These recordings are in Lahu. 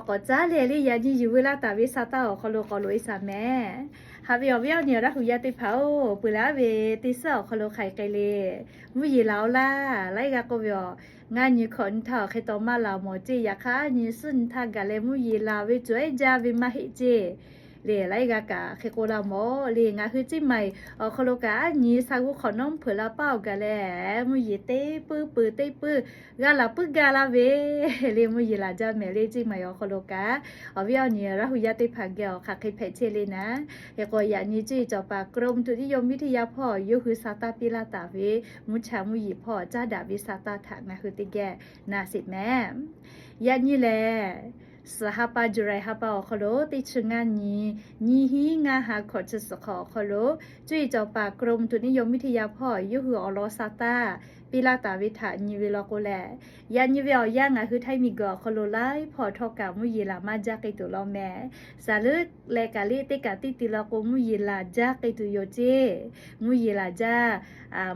K'awꞈ caˉ leh le, yaꞈ nyi yuˬ veu laˇ taˍ ve sa taˇ awˬ hk'aw lo k'awꞈ loꞈ e shaˍ mehˍ. Haꞈ ve awˬ viˉ awˬ nyi Laˇ hu yaˇ teˇ hpaˍ-oˬ, peuˬ laˇ ve teˇ suhˉ awˬ hk'aw lo hk'aˬ hk'e le, mvuhˇ yeˬ laˬ-oꞈ laˇ, laiˉ g'aˇ k'oˆ ve awˬ, ngaˇ nyi hkawꞈ nyi htaˇ awˬ hk'e taw maˇ laˬ mawˬ ceˇ. Yaꞈ hk'aˇ nyi suhˉ nyi htaˇ gaˬ leh mvuhˇ yeˬ laˬ ve cawˬ ehˉ jaˇ ve maˇ heˆ ceˇ. Le laiˉ g'aˇ kaꞈ hk'e k'oˆ laˇ mawˬ le. Ngaˬ hui Ceˇ maiˍ awˬ hk'aw lo kaꞈ aˉ nyi sa g'uˇ hk'awꞈ nawˉ hpeuꞈ la paˆ awˬ gaˬ leh, mvuhˇ yeˬ teˇ puiˉ peuˬ teˇ puiˉ g'a laˬ puiˉ gaˇ laˇ ve le. Mvuhˇ yeˬ laˬ jaˇ mehˍ le. Ceˇ maiˍ awˬ hk'aw lo kaꞈ awˬ viˉ awˬ nyi Laˇ hu yaˇ teˇ hpaˍ geh awˬ hk'aˬ hk'e hpehꞈ chehˇ le naˉ. Hk'e k'o yaꞈ nyi cuˇ yiˍ cawˬ paˍ กรมอุตุนิยมวิทยา hpawˇ yawˇ hui sa taˇ piˇ laˇ taˍ ve mvuhˇ cha mvuhˇ yeˬ hpawˇ caˉ daꞈ ve sa taˇ htaꞈ ngaˬ hui teˇ geh na sheˍ mehˍ. Yaꞈ nyi lehˬ, suhˍ ha pa July ha pa awˬ hk'aw lo teˇ chi ngaˇ nyi, nyiˇ hinˉ ngaˇ ha hkawꞈ chi suhˍ hk'awꞈ awˬ hk'aw lo cuˇ yiˍ cawˬ paˍ กรมอุตุนิยมวิทยา hpawˇ yawˇ hui awˬ lawn sa taˇ piˇ laˇ taˍ ve htaꞈ nyi ve law k'o lehˬ, yaꞈ nyi ve awˬ yanˇ ngaˬ hui Htaiˇ miˬguiˬ awˬ hk'aw lo laiˉ hpawˇ htawˇ kaꞈ mvuhˇ yeˬ laˬ maˇ jaˇ k'ai tuˬ law mehˍ. Saˍ leuˉ leh kaꞈ le teˇ kaꞈ teˇ ti law k'o mvuhˇ yeˬ laˬ jaˇ k'ai tuˬ yoˬ ceˇ. Mvuhˇ yeˬ laˬ jaˇ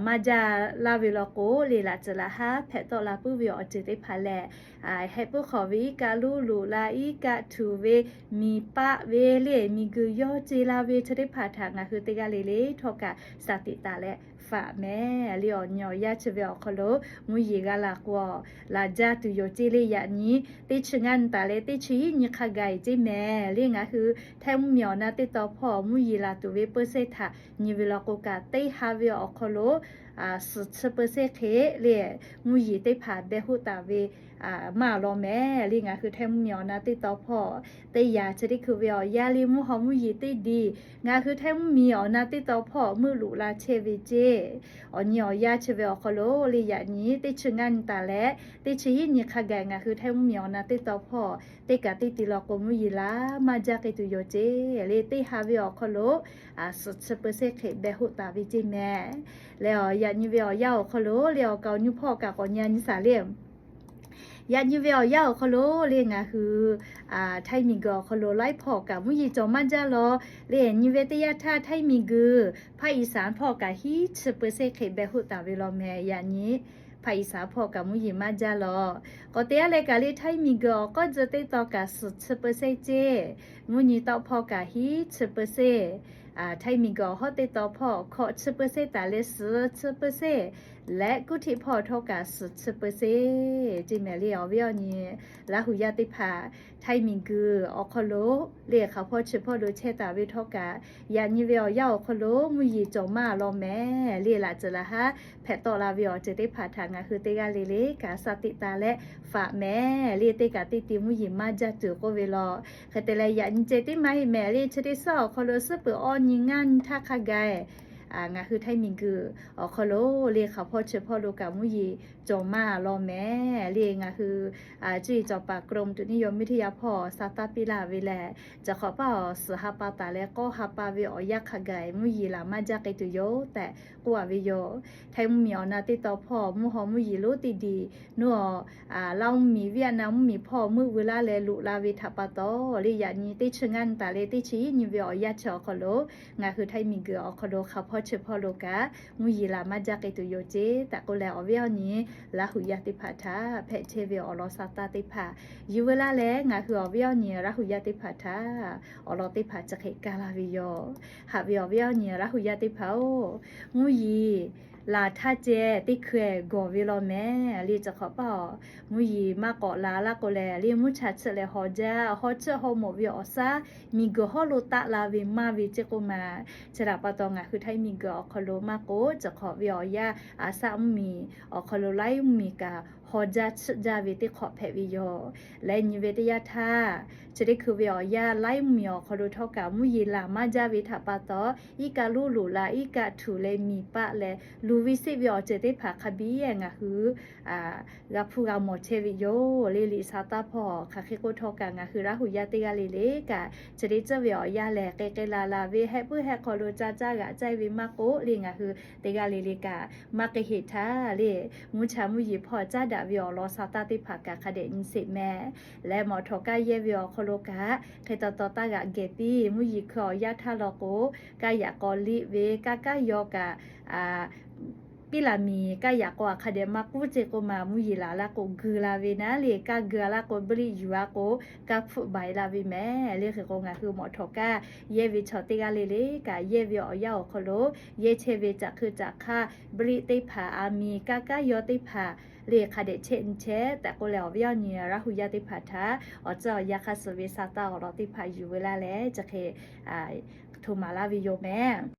maˇ jaˇ laˇ ve law k'o le, laꞈ tcuhˍ laꞈ haˉ hpehꞈ tawˆ la puiˉ ve awˬ ceuˬ teˇ hpaˍ lehˬ, hehꞈ puiˉ hk'awꞈ ve iˉ kaˆ luˉ loꞈ la, iˉ kaˆ htuꞈ ve, miˬ paˆ ve le, miˬguiˬ yawˇ ce la ve chi teˇ hpaˍ htaꞈ ngaˬ hui teˇ g'aˇ le le htawˇ kaꞈ shaˍ tiꞈ taˍ leh faꞈ mehˍ le. Awˬ nyi awˬ yanˇ chi ve awˬ hk'aw lo mvuhˇ yeˬ g'a laˬ k'o, laˬ jaˇ tuˬ yoˬ ceˇ le. Yaꞈ nyi teˇ chi ngaˇ nyi taˍ leh teˇ chi hiˉ nyi hk'a gaˬ e ceˇ mehˍ le. Ngaˬ hui Htaiˇ mvuhˇmiˬ awˬ na teˇ taw hpawˇ mvuhˇ yeˬ laˬ tuˬ ve เปอร์เซ็นต์ htaꞈ nyi ve law k'o kaꞈ, teˇ ha ve awˬ hk'aw lo suhˍ chi เปอร์เซ็นต์ hk'e le, mvuhˇ yeˬ teˇ hpaˍ beh hoˆ taˍ ve maˇ law mehˍ le. Ngaˬ hui Htaiˇ mvuhˇmiˬ awˬ na teˇ taw hpawˇ teˇ yaꞈ chi teˇ hkui ve awˬ yanˇ le, mvuhˇ haw mvuhˇ yeˬ teˇ diˬ ngaˬ hui Htaiˇ mvuhˇmiˬ awˬ na teˇ taw hpawˇ meuˆ loꞈ la chehˇ ve ceˇ. Awˬ nyi awˬ yanˇ chi ve awˬ hk'aw lo le, yaꞈ nyi teˇ chi ngaˇ nyi taˍ leh teˇ chi hiˉ nyi hk'a gaˬ ngaˬ hui Htaiˇ mvuhˇmiˬ awˬ na teˇ taw hpawˇ teˇ kaꞈ teˇ ti law k'o mvuhˇ yeˬ laˬ maˇ jaˇ k'ai tuˬ yoˬ ceˇ le. Teˇ ha ve awˬ hk'aw lo suhˍ chi เปอร์เซ็นต์ hk'e beh hoˆ taˍ ve ceˇ mehˍ le. Awˬ yaꞈ nyi ve awˬ yanˇ awˬ hk'aw lo le, awˬ kaˍ awˬ nyi hpawˇ kaꞈ k'awꞈ nyi nyi shaˍ le. Yaꞈ nyi ve awˬ yanˇ awˬ hk'aw lo le, ngaˬ hui Htaiˇ miˬguiˬ awˬ hk'aw lo laiˉ hpawˇ kaꞈ mvuhˇ yeˬ cawˬ maˇ jaˇ law le. Nyi ve teˇ yanˇ htaˇ Htaiˇ miˬguiˬ ภาคอีสาน hpawˇ kaꞈ hiˉ chi เปอร์เซ็นต์ hk'e beh hoˆ taˍ ve law mehˍ. Yaꞈ nyi ภาคอีสาน hpawˇ kaꞈ mvuhˇ yeˬ maˇ jaˇ law. K'awꞈ te aˉ leh kaꞈ le, Htaiˇ miˬguiˬ awˬ k'awˇ tcuh teˇ taw kaꞈ suhˍ chi เปอร์เซ็นต์ ceˇ. Mvuhˇ nyi tawˆ hpawˇ kaꞈ hiˉ chi เปอร์เซ็นต์, Htaiˇ miˬguiˬ awˬ hawˉ teˇ taw hpawˇ hkawꞈ chi เปอร์เซ็นต์ taˍ leh suhˍ chi เปอร์เซ็นต์ leh kuˇ hteꞈ hpawˇ htawˇ kaꞈ suhˍ chi เปอร์เซ็นต์ ceˇ mehˍ le. Awˬ viˉ awˬ nyi Laˇ hu yaˇ teˇ hpaˍ, Htaiˇ miˬguiˬ awˬ hk'aw lo le hk'aˬ hpawˇ chi hpawˇ lo chehˇ taˍ ve htawˇ kaꞈ, yaꞈ nyi ve awˬ yanˇ awˬ hk'aw lo mvuhˇ yeˬ cawˬ maˇ law mehˍ le. Laꞈ tcuhˍ laꞈ haˉ hpehꞈ tawˆ la ve awˬ ceuˬ teˇ hpaˍ htaꞈ ngaˬ hui teˇ g'aˇ le le kaꞈ shaˍ tiꞈ taˍ leh faꞈ mehˍ le. Teˇ kaꞈ teˇ ti mvuhˇ yeˬ maˇ jaˇ tuˬ k'oˆ ve law. Hk'e te leh yaꞈ nyi ceh tiˉ maˇ heˆ mehˍ le. Chi teˇ suhˉ awˬ hk'aw lo suhˉ peuˬ awˇ nyi ngaˇ nyi htaˇ hk'a gaˬ ngaˬ hui Htaiˇ miˬguiˬ awˬ hk'aw lo le hk'aˬ hpawˇ chi hpawˇ lo kaꞈ mvuhˇ yeˬ cawˬ maˇ law mehˍ le. Ngaˬ hui cuˇ yiˍ cawˬ paˍ กรมอุตุนิยมวิทยา hpawˇ sa taˇ piˇ laˇ ve lehˬ, caˬ hk'awꞈ paˇ awˬ suhˍ ha pa taˍ leh k'awˇ ha pa ve awˬ yanˇ hk'a gaˬ mvuhˇ yeˬ laˬ maˇ jaˇ k'ai tuˬ yoˬ tehꞈ k'oˆ a ve yoˬ. Htaiˇ mvuhˇmiˬ awˬ na teˇ taw hpawˇ mvuhˇ haw mvuhˇ yeˬ lonˉ teˇ diˬ nuˇ awˬ Laˇ mvuhˇmiˬ, Vietnam mvuhˇmiˬ hpawˇ meuˆ veu laˇ leh loꞈ la ve htaꞈ pa taw le, yaꞈ nyi teˇ chi ngaˇ nyi taˍ leh teˇ chi hiˉ nyi ve awˬ yanˇ chi awˬ hk'aw lo ngaˬ hui Htaiˇ miˬguiˬ awˬ hk'aw lo hk'aˬ hpawˇ chi hpawˇ lo kaꞈ mvuhˇ yeˬ laˬ maˇ jaˇ k'ai tuˬ yoˬ ceˇ tehꞈ k'oˆ leh, awˬ viˉ awˬ nyi Laˇ hu yaˇ teˇ hpaˍ htaꞈ hpehꞈ chehˇ ve awˬ lawn sa taˇ teˇ hpaˍ yuˬ veu laˇ leh, ngaˬ hui awˬ viˉ awˬ nyi Laˇ hu yaˇ teˇ hpaˍ htaꞈ awˬ lawn teˇ hpaˍ chi hk'e kaˇ laˇ ve yoˬ. Haꞈ ve awˬ viˉ awˬ nyi Laˇ hu yaˇ teˇ hpaˍ-oˬ, mvuhˇ yeˬ laˬ htaˇ ceh teˇ hkui gawˬ ve law mehˍ le. Caˬ hk'awꞈ paˇ awˬ mvuhˇ yeˬ maˇ k'awꞈ la laˇ k'o leh, le mvuhˇ cha chi leh haw jaˇ, haw chiˇ haw mawꞈ ve awˬ shaˉ miˬguiˬ hawˉ lo taˆ la ve maˇ ve ceˇ k'oˆ ma. Chi htaꞈ pa taw ngaˬ hui Htaiˇ miˬguiˬ awˬ hk'aw lo maˇ k'oˆ, caˬ hk'awꞈ ve awˬ yanˇ aˬ saˆ mvuhˇmiˬ awˬ hk'aw lo laiˉ mvuhˇmiˬ kaꞈ haw jaˇ chiˇ jaˇ ve teˇ hk'awꞈ hpehꞈ ve yoˬ. Leh nyi ve teˇ yanˇ htaˇ, chi teˇ hkui ve awˬ yanˇ laiˉ mvuhˇmiˬ awˬ hk'aw lo htawˇ kaꞈ mvuhˇ yeˬ laˬ maˇ jaˇ ve htaꞈ pa taw, iˉ kaˆ lonˉ loꞈ la, iˉ kaˆ htuꞈ leh miˬ paˆ leh luˬ ve seˆ ve awˬ ceuˬ teˇ hpaˍ hk'a biˇ ngaˬ hui g'a hpuˇ g'a mawˬ chehˇ ve yoˬ. Le liꞈ sa taˇ hpawˇ hk'aˬ hk'e k'oˆ htawˇ kaꞈ, ngaˬ hui Laˇ hu yaˇ teˇ g'aˇ le le kaꞈ chi teˇ ceuˬ ve awˬ yanˇ lehˬ, k'ai k'ai la la ve hehˆ puiˉ hehˆ hk'aw lo ca caˇ g'aꞈ caˇ ve maˇ k'oˆ, le ngaˬ hui teˇ g'aˇ le le kaꞈ maˇ k'ai heˆ htaˇ le, mvuhˇ cha mvuhˇ yeˬ hpawˇ caˉ daꞈ ve awˬ lawn sa taˇ teˇ hpaˍ kaꞈ hk'a dehꞈ nyi sheˍ mehˍ. Leh mawˬ htawꞈ kaˇ yehˇ ve awˬ hk'aw lo kaꞈ hk'e taw taw taˇ g'aꞈ gehˬ piˇ. Mvuhˇ yeˬ hkui awˬ yanˇ htaˇ law k'o, kaˇ yaꞈ k'aw liˆ ve kaˇ kaˉ yaw kaꞈ Piˉ laˬ miˍ kaˇ yaꞈ k'o, a hk'a dehꞈ maˇ k'uˉ ce k'o maˬ, mvuhˇ yeˬ laˬ laˇ k'o geu la ve naˉ le, kaˇ geu laˇ k'o, briˆ yuˬ a k'o, kaˇ hpfuhˆ baiˍ la ve mehˍ le. Hk'e k'o, ngaˬ hui mawˬ htawꞈ kaˇ yehˇ ve chaw teˇ g'aˇ le le kaꞈ, yehˇ ve awˬ yanˇ awˬ hk'aw lo yehˇ chehˇ ve caꞈ hkui caꞈ hk'aˇ, briˆ teˇ hpaˍ, a miˍ kaˇ kaˇ yawˇ teˇ hpaˍ le, hk'a dehꞈ chehˇ nyi chehˇ tehꞈ k'oˆ leh, awˬ viˉ awˬ nyi Laˇ hu yaˇ teˇ hpaˍ htaꞈ awˬ tcuhˇ awˬ yanˇ hk'aˇ suh ve sa taˇ awˬ lawn teˇ hpaˍ yuˬ ve laˇ leh, chi hk'e hto maˍ laˇ ve yoˬ mehˍ.